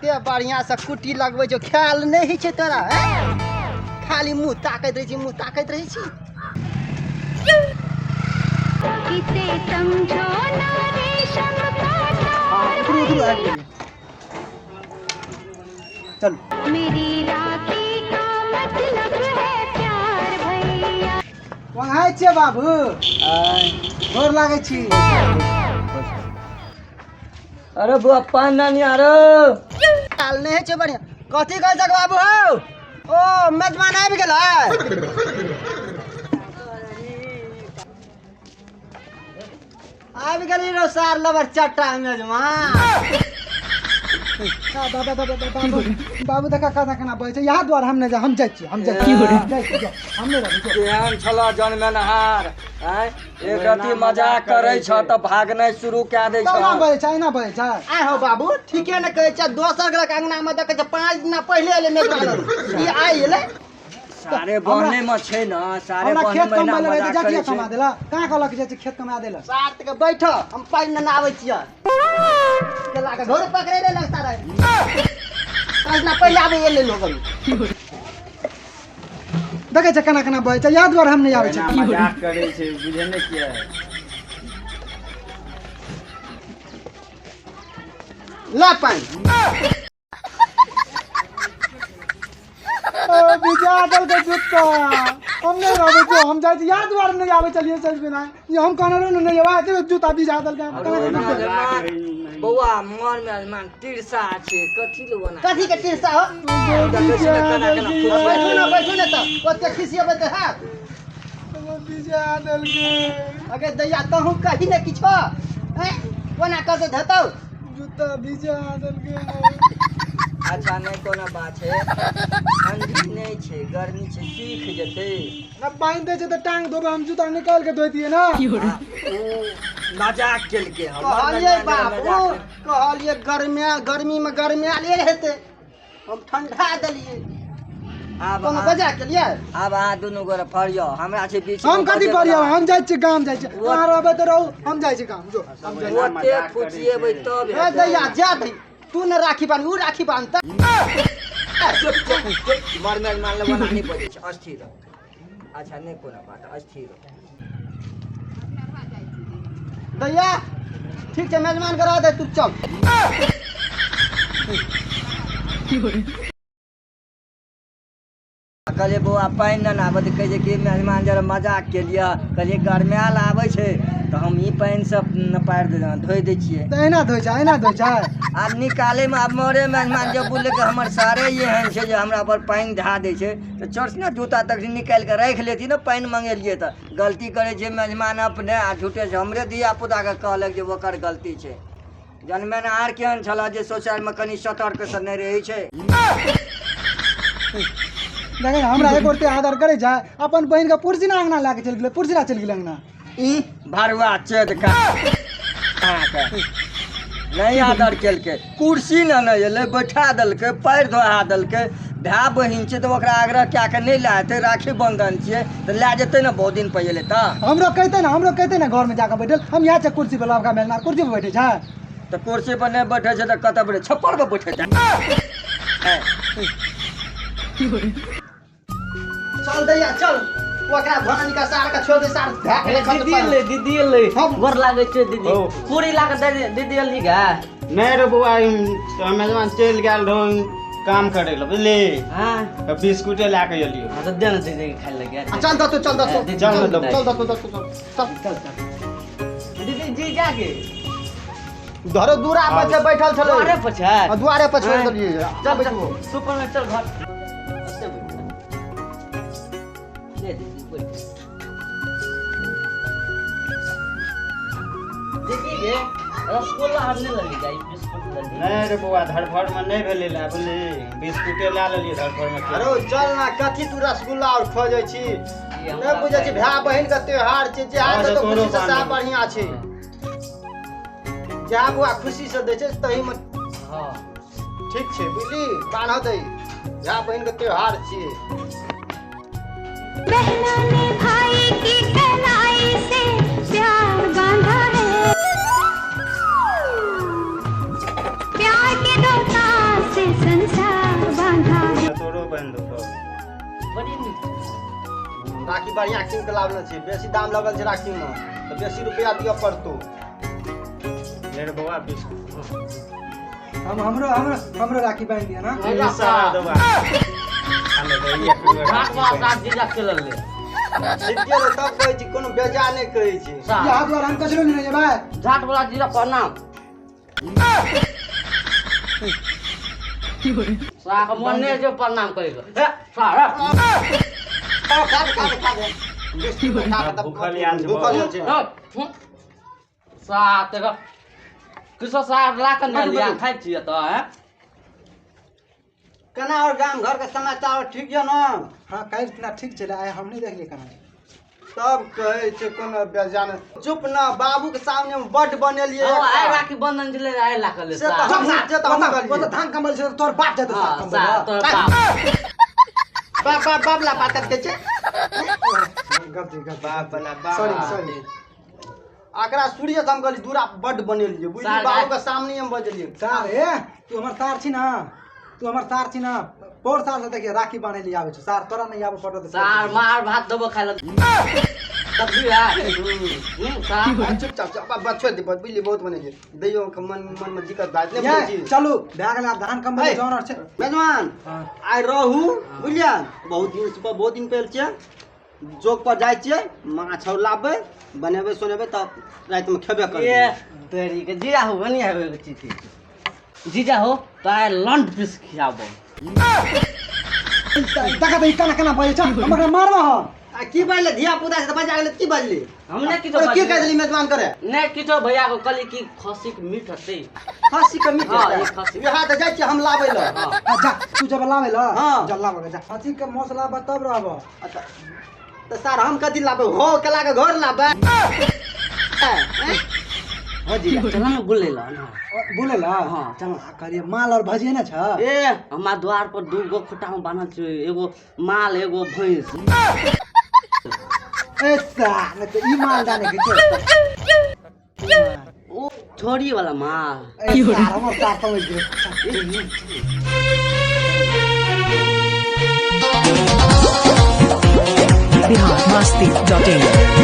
कते बढ़िया से कुट्टी लगबै छौ, ख्याल नहि होइ छै तोरा? हैं? खाली मुँह ताकैत रहै छी, मुँह ताकैत रहै छी। इसे समझो ना रेशम का तार। उतरू, उतरू, आबि गेलियै, चलू। मेरी राखी का मतलब है प्यार भैया। वहाँ छियै बाबू, गोर लागै छी। अरे बुआ, पान नानी अरे। ख्याल नहि होइ छै बढ़िया। कथी कहै छक बाबू हौ? ओ मेजबान आबि गेलै? आबि गेली रो सार लबर चट्टा मेजबान। बाबा, बाबा, बाबू, बाबू, देखा केना केना बजै छै। यहाँ द्वार हम नहि जा, हम जाइ छियै, हम जाइ छियै, जाइ छियै, जाउ, हम नहि रहबै, जाउ। केहन छल जनमेनहार आँय, एक रति मजाक करै छ तऽ भागनाइ शुरू कए दै छ। केना बजै छै, एना बजै छै? आय हो बाबू, ठीके ने कहै छै। दोसर घरक अंगना मे देखै छै, 5 दिना पहिले एलै मेजबान, ई आइ एलै। सारे बहने मे छै ने सारे। हमरा बहने खेत महीना कमबै लए रहै तऽ मजाक जातिया करै छै। कमा देला? कहाँ कहलक जाइ छै खेत कमा देला? साथ के बैठ, हम पानि नेने आबै छियै। केला के घर पकड़े ले लगता रहे, 5 दिना पहिले आबै एलै लोगन। देखै छै केना केना बजै छै। यहाँ द्वार हम नहि आबै एना छै। मजाक करै छै, बुझै नहि छियै। ल पानि। ओ, बिजा देलकै जुत्ता। हम नहि रहबै, जो, हम जाइ छी। यहाँ द्वार नहि आबै, चलिए चल बिना ये। हम कहने रहौ ने नहि अयबै, जूता बिजा देलकै। हम केना के जुत्ता? बौआ, मन मे अजमान तिरसा छै, कथी ले बना? कथी के तिरसा हो? देखै छी ने केना केना फुसियाइ। बैठू ने, बैठू ने, तऽ ओते खिसियेबै तऽ हैत? बिजा देलकै। अगे दैया, तहूँ कही ने किछो। हैं, कोना कर दे हेतौ? जूता भिजा देलकै। अच्छा, नहि कोनो बात छै, ठंडी नहि छै, गर्मी छै, सीख जेतै। अब पानि दै छै तऽ टांग धोबै, हम जूता निकालि के धोतियै ने। ओ मजाक केलकै हमर। कहलियै मेजबान बाबू, मजाक। कहलियै गर्मिया, गर्मीमे गर्मियाले हेतै, हम ठंडा देलियै। आब कोनो बजा केलियै? आब अहाँ दुनू गोरे फरियो, हमरा छै बीच। हम कथी पढ़ियौ? हम जाइ छियै गाम, जाइ छियै। अहाँ रहबै तऽ रहू, हम जाइ छियै गाम, जो, हम जाइ छियै। ओते फुचिएबै तब ए हेतै। दैया, जा दही, तू ने राखी बान्ह, उ राखी बान्हतै। चुप, चुप, चुप। मर मेल मान लेबो नहि बजै छै, अस्थिर रह। अच्छा, नहि कोनो बात, अस्थिर रह। दैया, ठीक छै, मेजबान के रह दे, तू चल। कहलियै बौआ, पानि नहि आबऽ तऽ कहै छै कि मेहमान जरा मजाक केलियै। कहलियै गरमायल आबै छै तऽ हम ई पानिसँ पारि दे धोइ दै छियै। तऽ एना धोइ छै, एना धोइ छै? आब निकालैमे आब मरे मेहमान जब बोललै कि हमर सारे एहन छै जे हमरा पर पानि धए दै छै, तऽ चोर ने जूता तक निकालि कऽ राखि लेती ने। पानि मंगेलियै तऽ गलती करै छै मेजमान अपने आ झूठे से हमरे धिया पुताके कहलक जे ओकर गलती छै। जनमेनहार केहन छलह जे सोसाइटीमे कनि सतर्कसँ नहि रहै छै? देखै ने, हमरा एक गोटे आदर करै छै? अपन बहिन के पुरसिना अंगना लए के चलि गेलै, पुरसिना चलि गेलै अंगना। ई भरुआ चेद का अहाँके नहि आदर केलकै, कुर्सी ने नहि एलै, बैठा देलकै, पैर धोआ देलकै। भाय बहिन छै तऽ ओकरा आग्रह कए कऽ नहि लए जेतै? राखी बंधन छियै तऽ लए जेतै ने, बहुत दिन पर एलै तऽ। हमरो कहिते ने, हमरो कहिते ने, घरमे जाकऽ बैठल। हम इएह छै कुर्सी पर लबका मेलना कुर्सी पर बैठे छै। तऽ कुर्सी पर नहि बैठे छै तऽ कतऽ बैठे? छप्पर पर बैठे छै? चल दैया, चल, ओकरा भान के सार के छोड़ दे, सार धए के खत। दीदी एलै, दीदी एलै। हम। गोर लागै छै दीदी। ओ। पूरी ला कऽ दे दे, दीदी एली गा? नहि रे बौआ, तोहर मेजबान चलि गेल रहौ काम करे लए, बुझली? हाँ। तऽ बिस्कुटे लए कऽ एलियौ। हाँ, तऽ दे ने दीदी के खाय लगे। आ, चल दो तू, चल दो तू। दीदी, चल दो। चल दो तू, दो तू, चल चल चल चल। दीदी जी जाके धरो, दूरा पर छै, बैठल छलै। दुआरे पर छै? आ, दुआरे पर छोड़ देलियै। चल। बैठू। चल सुपर में, चल घर। ओते बैठ। ले दीदी, बैठ। दीदी गे, रसगुल्ला आर नहि लगी जाई, बिस्कुट लगी? नहि रे बौआ, धड़फड़मे नहि भेलै लए, बुझली? बिस्कुटे लए लेलियै धड़फड़मे। अरे चल ना, कथी तू रसगुल्ला और खोजै छी? नहि बुझै छी, भाय बहिन के त्योहार छै जे हाँ, हाथ से तो तोरो खुशी से बान्हल। सएह बढ़िया छै। जएह बौआ खुशी से दै छै तही मे। हाँ। ठीक छै, बुझली? बान्ह दै, भाय बहिन के त्योहार छियै। बहना ने भाई की कलाई से प्यार बांधा है, प्यार के दो तार से। बड़ी नीक। राखी बढ़िया कीन के लाबने छै, बेसी दाम लगल छै राखी में, तऽ बेसी रुपया दिअ पड़तो। ले रे बौआ बिस्कुट। हम हमरो हमरो हमरो राखी बांधि दिया ना। सारा दबा हमे तो एक बेर झाट राखी वाला बान्हि। साथ जीजा खेलल ले। ठीके रे, तब कहै छी कोनो बेजा नहि कहै छी। सार। इएह दुआरे हम कचरो नहि जेबै। झाट वाला जीजा प्रणाम। सार मन नहि जो प्रणाम करै के। हे सार। खा दे, खा दे, खा दे। बिस्कुट खा के तब भूखल आयल छै। भूखल आयल छै। सार तेरा किसो सार ला के नहि लिया खाइ छियै तऽ हैं? केना और गाम घर के समाचार ठीक यऽ ने? हाँ काल्हि इतना ठीक छलै, आइ हम नहि देखलियै केना। तब कहै छै कोनो बेजा नहि। चुप न, बाबू के सामने हम बड्ड बनेलियै। ओ आइ एकटा। राखी बंधन छलै, आइ ला के ले से तऽ सार। हम से तऽ हम ओतऽ कहलियै। धान कमल छै तोहर बाप जेतौ साथ हाँ, कमबै सार लए। तोहर बाप। बाप बाप बाप ला बात करते छै। गलती गलती। बाप बला बाप। Sorry sorry. एकरा सूर्य से हम कहली दूरा बड्ड बनेलियै बुझली, सार बाबू के सामने हम बजलियै। सार ए तू हमर सार छी ना, तू हमर सार छी ना, पौर साल से देखिए राखी बान्है लए आबै छौ सार, तोरा नहि आबै पड़त। सार मार भात देबो खाइ लए। तब भी है। सार। चुपचाप चुप बाप छोड़ि दे, बुझली बहुत बनेलियै। दैयो के मन मन में दिक्कत भए नहि ये बुझै छी। चलू भए गेलै, आब धान कमबै हे। जौन छै। मेजबान हाँ। आइ रहू बुझलियै, बहुत दिन से बहुत दिन पहिले छियै, जोग पर जाइ छियै, माछ और लाबबै, बनेबै सोनेबै तब रातिमे खेबे करबै। ये तेरी के जीजा हो बनी है एगो चीज। जीजा हो तो आइ लंड पीस खियाबो। देखा तऽ ई केना केना बजै छै, हम ओकरा मारबो हम। आ की बजलै धिया पुता से तऽ बजा गेलै, की बजली? हम नहि किछो अरे की बजलियै। कहि देली मेजबान करे? नहि किछो भैया को कहली कि खस्सी के मीट हतै। खस्सी के मीट हाँ, हेतै। ई खस्सी। इएह तऽ जाइ छियै हम लाबै लए। हाँ। आ जा तू जब लाबै लए हाँ। जा लाबै जा, खस्सी के मौस लाबऽ तब रहबऽ। अच्छा, तऽ सर हम कथी लाबै हो, केला के घर लाबै? हो जीजा चल ना बुलै लए ना। बोले ला? हाँ चल। आ कहलियै माल और भजिए ने छ। ए हमरा द्वार पर दू गो खुट्टा में बान्हल छै, एगो माल एगो भैंस। ए सार नहि तऽ ई माल जाने के छै। ओ छोरी वाला माल। ए सार हमर सार समझ गेलै। बिहार मस्ती.in।